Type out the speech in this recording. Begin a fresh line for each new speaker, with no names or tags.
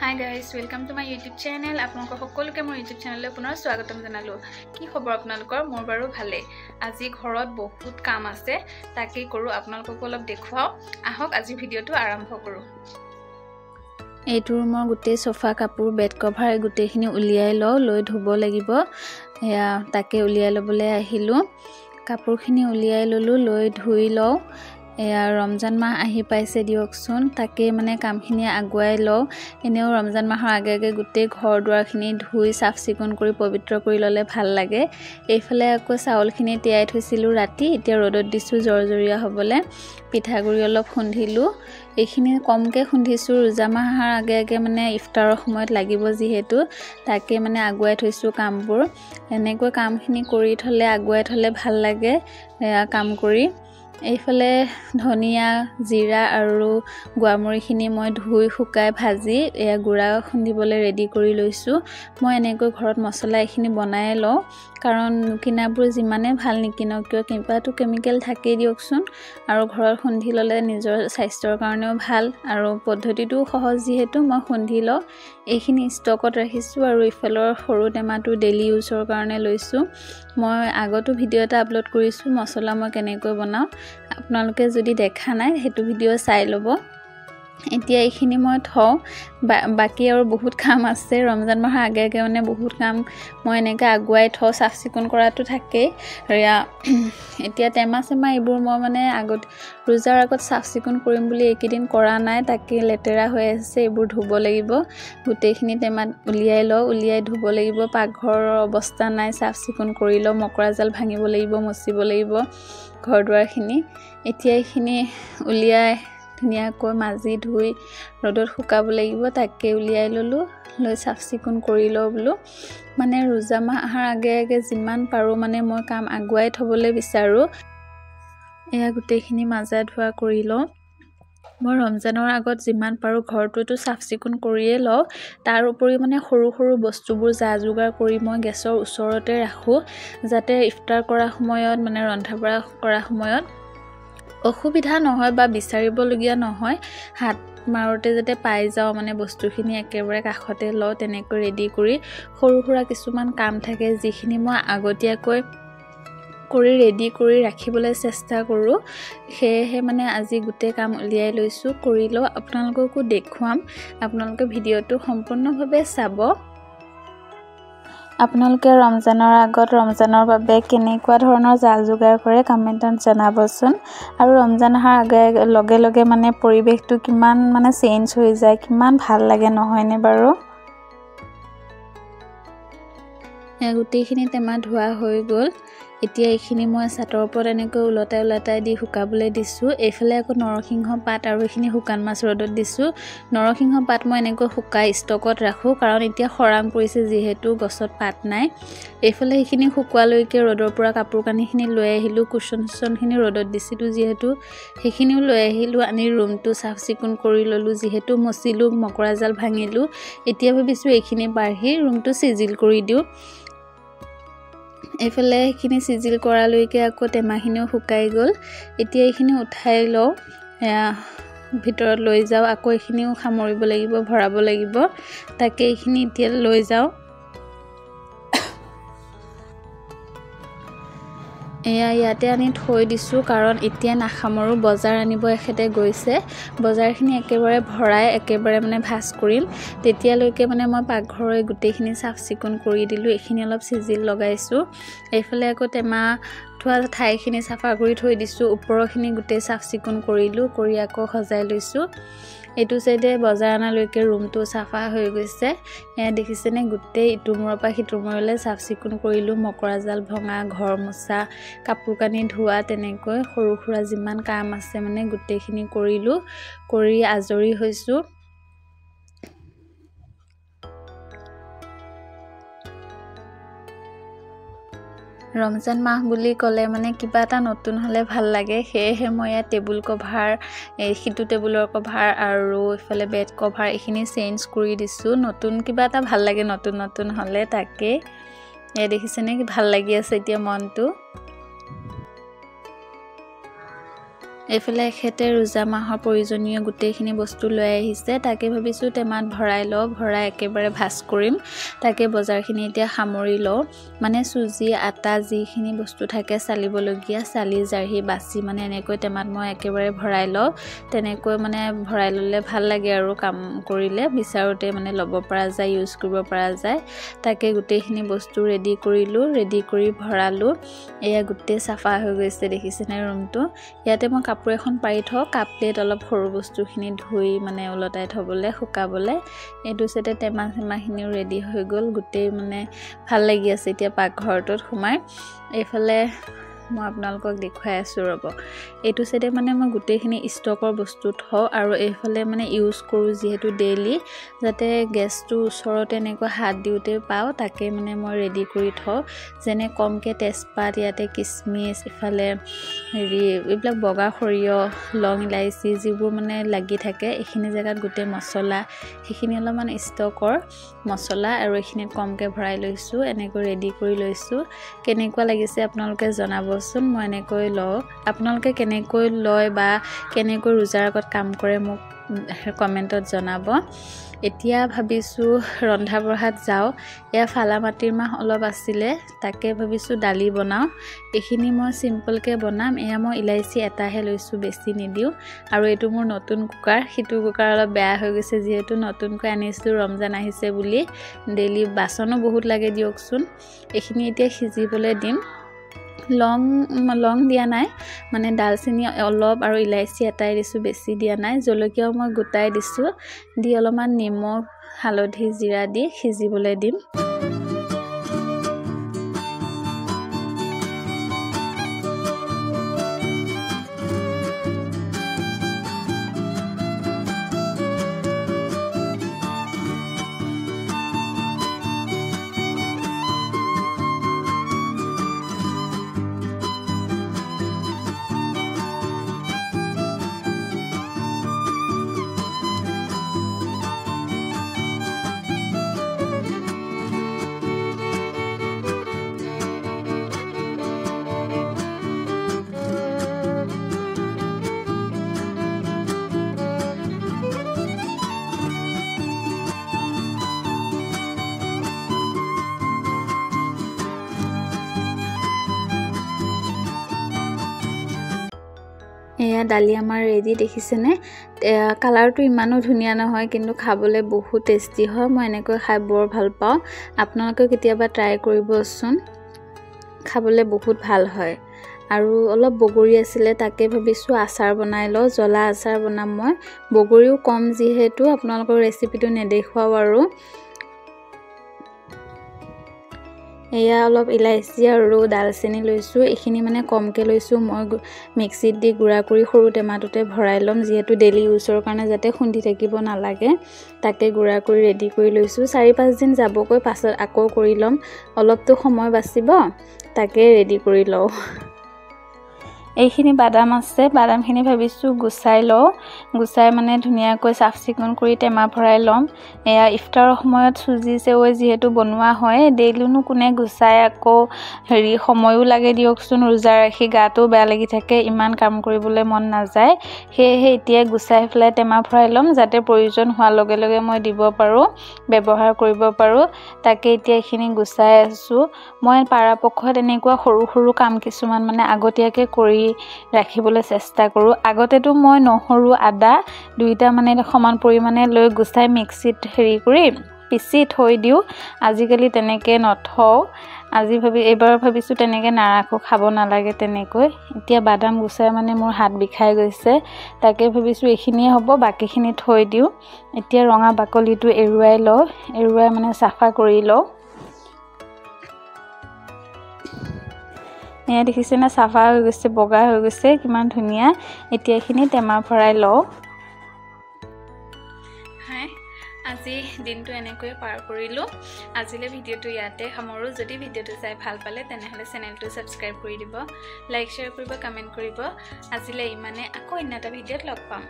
Hi guys, welcome to my YouTube channel. আপোনালোক সকলোকে মোৰ ইউটিউব চেনেললৈ পুনৰ স্বাগতম জনালো। কি খবৰ আপোনালোকৰ? মোৰ বাৰু ভালে। আজি ঘৰত বহুত কাম আছে, তাকেই কৰো, আপোনালোকক অলপ দেখুৱাও। আহক আজি ভিডিঅ'টো আৰম্ভ কৰো।
এইটো ৰুমৰ গোটেই সোফা কাপোৰ বেড কভাৰ গোটেইখিনি উলিয়াই লওঁ, লৈ ধুব লাগিব। এয়া তাকে উলিয়াই ল'বলৈ আহিলো। কাপোৰখিনি উলিয়াই ললো, লৈ ধুই লওঁ। এয়া ৰমজান মাহ আহি পাইছে দিয়কচোন, তাকে মানে কামখিনি আগুৱাই লওঁ। এনেও ৰমজান মাহৰ আগে আগে গোটেই ঘৰ দুৱাৰখিনি ধুই চাফ চিকুণ কৰি পবিত্ৰ কৰি ল'লে ভাল লাগে। এইফালে আকৌ চাউলখিনি তিয়াই থৈছিলোঁ ৰাতি, এতিয়া ৰ'দত দিছোঁ জৰজৰীয়া হ'বলৈ। পিঠাগুড়ি অলপ খুন্দিলোঁ, এইখিনি কমকৈ খুন্দিছোঁ। ৰোজা মাহৰ আগে আগে মানে ইফতাৰৰ সময়ত লাগিব যিহেতু, তাকে মানে আগুৱাই থৈছোঁ কামবোৰ। এনেকৈ কামখিনি কৰি থ'লে আগুৱাই থ'লে ভাল লাগে কাম কৰি। এইফালে ধনিয়া জিৰা আৰু গুৱামুৰিখিনি মই ধুই শুকাই ভাজি এয়া গুড়া খুন্দিবলৈ ৰেডি কৰি লৈছোঁ। মই এনেকৈ ঘৰত মছলা এইখিনি বনাই লওঁ, কাৰণ কিনাবোৰ যিমানে ভাল নিকিনক কিয় কিবাটো কেমিকেল থাকেই দিয়কচোন। আৰু ঘৰত খুন্দি ল'লে নিজৰ স্বাস্থ্যৰ কাৰণেও ভাল আৰু পদ্ধতিটোও সহজ যিহেতু মই খুন্দি লওঁ। এইখিনি ষ্টকত ৰাখিছোঁ আৰু ইফালৰ সৰু টেমাটো ডেইলি ইউজৰ কাৰণে লৈছোঁ। মই আগতো ভিডিঅ' এটা আপলোড কৰিছোঁ মছলা মই কেনেকৈ বনাওঁ, আপোনালোকে যদি দেখা নাই সেইটো ভিডিঅ' চাই ল'ব। এতিয়া এইখিনি মই থওঁ, বাকী আৰু বহুত কাম আছে। ৰমজান মাহৰ আগে আগে মানে বহুত কাম মই এনেকৈ আগুৱাই থওঁ, চাফ চিকুণ কৰাটো থাকেই। এতিয়া টেমা চেমা এইবোৰ মই মানে আগত ৰোজাৰ আগত চাফ চিকুণ কৰিম বুলি এইকেইদিন কৰা নাই, তাকে লেতেৰা হৈ আছে, এইবোৰ ধুব লাগিব। গোটেইখিনি টেমাত উলিয়াই লওঁ, উলিয়াই ধুব লাগিব। পাকঘৰৰ অৱস্থা নাই, চাফ চিকুণ কৰি লওঁ। মকৰা জাল ভাঙিব লাগিব, মচিব লাগিব ঘৰ দুৱাৰখিনি। এতিয়া এইখিনি উলিয়াই ধুনীয়াকৈ মাজি ধুই ৰ'দত শুকাব লাগিব, তাকে উলিয়াই ল'লোঁ, লৈ চাফ চিকুণ কৰি লওঁ বোলো। মানে ৰোজা মাহ অহাৰ আগে আগে যিমান পাৰোঁ মানে মই কাম আগুৱাই থ'বলৈ বিচাৰোঁ। এয়া গোটেইখিনি মাজা ধোৱা কৰি লওঁ। মই ৰমজানৰ আগত যিমান পাৰোঁ ঘৰটোতো চাফ চিকুণ কৰিয়ে লওঁ, তাৰ উপৰিও মানে সৰু সৰু বস্তুবোৰ যা যোগাৰ কৰি মই গেছৰ ওচৰতে ৰাখোঁ, যাতে ইফতাৰ কৰা সময়ত মানে ৰন্ধা বঢ়া কৰা সময়ত অসুবিধা নহয় বা বিচাৰিবলগীয়া নহয়। হাত মাৰোঁতে যাতে পাই যাওঁ মানে বস্তুখিনি একেবাৰে কাষতে লওঁ, তেনেকৈ ৰেডি কৰি। সৰু সুৰা কিছুমান কাম থাকে যিখিনি মই আগতীয়াকৈ কৰি ৰেডি কৰি ৰাখিবলৈ চেষ্টা কৰোঁ। সেয়েহে মানে আজি গোটেই কাম উলিয়াই লৈছোঁ, কৰি লওঁ, আপোনালোককো দেখুৱাম। আপোনালোকে ভিডিঅ'টো সম্পূৰ্ণভাৱে চাব। আপোনালোকে ৰমজানৰ আগত ৰমজানৰ বাবে কেনেকুৱা ধৰণৰ জাল যোগাৰ কৰে কমেণ্টত জনাবচোন। আৰু ৰমজান অহাৰ আগে লগে লগে মানে পৰিৱেশটো কিমান মানে চেঞ্জ হৈ যায়, কিমান ভাল লাগে নহয়নে বাৰু? গোটেইখিনি টেমা ধোৱা হৈ গ'ল। এতিয়া এইখিনি মই চাটৰ ওপৰত এনেকৈ ওলটাই ওলটাই দি শুকাবলৈ দিছোঁ। এইফালে আকৌ নৰসিংহ পাত আৰু এইখিনি শুকান মাছ ৰ'দত দিছোঁ। নৰসিংহ পাত মই এনেকৈ শুকাই ষ্টকত ৰাখোঁ, কাৰণ এতিয়া খৰাং পৰিছে যিহেতু গছত পাত নাই। এইফালে সেইখিনি শুকোৱালৈকে ৰ'দৰ পৰা কাপোৰ কানিখিনি লৈ আহিলোঁ, কুশ্যন চুশ্যনখিনি ৰ'দত দিছিলোঁ যিহেতু সেইখিনিও লৈ আহিলোঁ, আনি ৰুমটো চাফ চিকুণ কৰি ল'লোঁ যিহেতু মচিলোঁ, মকৰা জাল ভাঙিলোঁ। এতিয়া ভাবিছোঁ এইখিনি বাঢ়ি ৰুমটো চিজিল কৰি দিওঁ। এইফালে সেইখিনি চিজিল কৰালৈকে আকৌ টেমাখিনিও শুকাই গ'ল। এতিয়া এইখিনি উঠাই লওঁ, ভিতৰত লৈ যাওঁ। আকৌ এইখিনিও সামৰিব লাগিব, ভৰাব লাগিব, তাকে এইখিনি এতিয়া লৈ যাওঁ। এয়া ইয়াতে আনি থৈ দিছোঁ, কাৰণ এতিয়া নাসামৰোঁ। বজাৰ আনিব এখেতে গৈছে, বজাৰখিনি একেবাৰে ভৰাই একেবাৰে মানে ভাজ কৰিম। তেতিয়ালৈকে মানে মই পাকঘৰৰ গোটেইখিনি চাফ চিকুণ কৰি দিলোঁ। এইখিনি অলপ চিজিল লগাইছোঁ। এইফালে আকৌ টেমা থোৱা ঠাইখিনি চাফা কৰি থৈ দিছোঁ, ওপৰৰখিনি গোটেই চাফ চিকুণ কৰিলোঁ, কৰি আকৌ সজাই লৈছোঁ। এইটো চাইডে বজাৰ অনালৈকে ৰুমটো চাফা হৈ গৈছে। এয়া দেখিছেনে, গোটেই ইটো মূৰৰ পৰা সিটো মূৰলৈ চাফ চিকুণ কৰিলোঁ। মকৰা জাল ভঙা, ঘৰ মোচা, কাপোৰ কানি ধোৱা, তেনেকৈ সৰু সুৰা যিমান কাম আছে মানে গোটেইখিনি কৰিলোঁ, কৰি আজৰি হৈছোঁ। ৰমজান মাহ বুলি ক'লে মানে কিবা এটা নতুন হ'লে ভাল লাগে, সেয়েহে মই ইয়াত টেবুল কভাৰ, এই সিটো টেবুলৰ কভাৰ আৰু ইফালে বেড কভাৰ এইখিনি চেঞ্জ কৰি দিছোঁ। নতুন কিবা এটা ভাল লাগে নতুন নতুন হ'লে, তাকে এয়া দেখিছেনে কি ভাল লাগি আছে এতিয়া মনটো। এইফালে এখেতে ৰোজা মাহৰ প্ৰয়োজনীয় গোটেইখিনি বস্তু লৈ আহিছে, তাকে ভাবিছোঁ টেমাত ভৰাই লওঁ, ভৰাই একেবাৰে ভাজ কৰিম। তাকে বজাৰখিনি এতিয়া সামৰি লওঁ। মানে চুজি আটা যিখিনি বস্তু থাকে চালিবলগীয়া, চালি জাৰি বাচি মানে এনেকৈ টেমাত মই একেবাৰে ভৰাই লওঁ। তেনেকৈ মানে ভৰাই ল'লে ভাল লাগে আৰু কাম কৰিলে বিচাৰোঁতে মানে ল'ব পৰা যায়, ইউজ কৰিব পৰা যায়। তাকে গোটেইখিনি বস্তু ৰেডি কৰিলোঁ, ৰেডি কৰি ভৰালোঁ। এয়া গোটেই চাফা হৈ গৈছে, দেখিছেনে ৰুমটো। ইয়াতে মই কাপোৰ এখন পাৰি থওঁ, কাপ প্লেট অলপ সৰু বস্তুখিনি ধুই মানে ওলটাই থ'বলৈ, শুকাবলৈ। এইটো চাইডে টেমা চেমাখিনিও ৰেডি হৈ গ'ল। গোটেই মানে ভাল লাগি আছে এতিয়া পাকঘৰটোত সোমাই। এইফালে মই আপোনালোকক দেখুৱাই আছোঁ ৰ'ব। এইটো চাইডে মানে মই গোটেইখিনি ষ্টকৰ বস্তু থওঁ আৰু এইফালে মানে ইউজ কৰোঁ যিহেতু ডেইলি, যাতে গেছটো ওচৰতে এনেকৈ হাত দিওঁতে পাওঁ, তাকে মানে মই ৰেডি কৰি থওঁ। যেনে কমকৈ তেজপাত, ইয়াতে কিচমিচ, ইফালে হেৰি এইবিলাক বগা সৰিয়হ, লং ইলাচি যিবোৰ মানে লাগি থাকে এইখিনি জেগাত গোটেই মছলা, সেইখিনি অলপমান ষ্টকৰ মছলা আৰু এইখিনিত কমকৈ ভৰাই লৈছোঁ, এনেকৈ ৰেডি কৰি লৈছোঁ। কেনেকুৱা লাগিছে আপোনালোকে জনাবচোন। মই এনেকৈ লওঁ, আপোনালোকে কেনেকৈ লয় বা কেনেকৈ ৰোজাৰ আগত কাম কৰে মোক কমেণ্টত জনাব। এতিয়া ভাবিছোঁ ৰন্ধা বঢ়াত যাওঁ। এয়া ফালা মাটিৰ মাহ অলপ আছিলে, তাকে ভাবিছোঁ দালি বনাওঁ। এইখিনি মই চিম্পলকৈ বনাম। এয়া মই ইলাচি এটাহে লৈছোঁ, বেছি নিদিওঁ। আৰু এইটো মোৰ নতুন কুকাৰ, সিটো কুকাৰ অলপ বেয়া হৈ গৈছে যিহেতু নতুনকৈ আনিছিলোঁ, ৰমজান আহিছে বুলি। ডেইলি বাচনো বহুত লাগে দিয়কচোন। এইখিনি এতিয়া সিজিবলৈ দিম। লং লং দিয়া নাই, মানে ডালচেনি অলপ আৰু ইলাচি এটাই দিছোঁ, বেছি দিয়া নাই। জলকীয়াও মই গোটাই দিছোঁ, দি অলপমান নিমখ হালধি জিৰা দি সিজিবলৈ দিম। এয়া দালি আমাৰ ৰেডি, দেখিছেনে? কালাৰটো ইমানো ধুনীয়া নহয়, কিন্তু খাবলৈ বহুত টেষ্টি হয়। মই এনেকৈ খাই বৰ ভাল পাওঁ। আপোনালোকেও কেতিয়াবা ট্ৰাই কৰিবচোন, খাবলৈ বহুত ভাল হয়। আৰু অলপ বগৰী আছিলে, তাকে ভাবিছোঁ আচাৰ বনাই লওঁ। জ্বলা আচাৰ বনাম মই। বগৰীও কম যিহেতু, আপোনালোকৰ ৰেচিপিটো নেদেখুৱাওঁ আৰু। এয়া অলপ ইলাচি আৰু ডালচেনি লৈছোঁ, এইখিনি মানে কমকৈ লৈছোঁ। মই মিক্সিত দি গুড়া কৰি সৰু টেমাটোতে ভৰাই ল'ম, যিহেতু ডেইলি ইউজৰ কাৰণে যাতে খুন্দি থাকিব নালাগে, তাকে গুড়া কৰি ৰেডি কৰি লৈছোঁ। 4-5 দিন যাবগৈ, পাছত আকৌ কৰি ল'ম, অলপতো সময় বাচিব, তাকে ৰেডি কৰি লওঁ। এইখিনি বাদাম আছে, বাদামখিনি ভাবিছোঁ গুচাই লওঁ। গুচাই মানে ধুনীয়াকৈ চাফ চিকুণ কৰি টেমা ভৰাই ল'ম। এয়া ইফতাৰৰ সময়ত চুজি চেৱৈ যিহেতু বনোৱা হয়, ডেইলিনো কোনে গুচাই, আকৌ হেৰি সময়ো লাগে দিয়কচোন, ৰোজা ৰাখি গাটোও বেয়া লাগি থাকে, ইমান কাম কৰিবলৈ মন নাযায়। সেয়েহে এতিয়াই গুচাই পেলাই টেমা ভৰাই ল'ম, যাতে প্ৰয়োজন হোৱাৰ লগে লগে মই দিব পাৰোঁ, ব্যৱহাৰ কৰিব পাৰোঁ। তাকে এতিয়া এইখিনি গুচাই আছোঁ। মই পৰাপক্ষত এনেকুৱা সৰু সৰু কাম কিছুমান মানে আগতীয়াকৈ কৰি ৰাখিবলৈ চেষ্টা কৰোঁ। আগতেতো মই নহৰু আদা দুইটা মানে সমান পৰিমাণে লৈ গুচাই মিক্সিত হেৰি কৰি পিচি থৈ দিওঁ। আজিকালি তেনেকৈ নথওঁ। আজি ভাবি এইবাৰ ভাবিছোঁ তেনেকৈ নাৰাখোঁ, খাব নালাগে তেনেকৈ। এতিয়া বাদাম গুচাই মানে মোৰ হাত বিষাই গৈছে, তাকে ভাবিছোঁ এইখিনিয়ে হ'ব, বাকীখিনি থৈ দিওঁ। এতিয়া ৰঙা বাকলিটো এৰুৱাই লওঁ, এৰুৱাই মানে চাফা কৰি লওঁ। এয়া দেখিছেনে চাফা হৈ গৈছে, বগা হৈ গৈছে, কিমান ধুনীয়া। এতিয়া এইখিনি টেমা ভৰাই লওঁ।
হাই, আজি দিনটো এনেকৈয়ে পাৰ কৰিলোঁ। আজিলৈ ভিডিঅ'টো ইয়াতে সামৰোঁ। যদি ভিডিঅ'টো চাই ভাল পালে তেনেহ'লে চেনেলটো ছাবস্ক্ৰাইব কৰি দিব, লাইক শ্বেয়াৰ কৰিব, কমেণ্ট কৰিব। আজিলৈ ইমানে, আকৌ অন্য এটা ভিডিঅ'ত লগ পাম।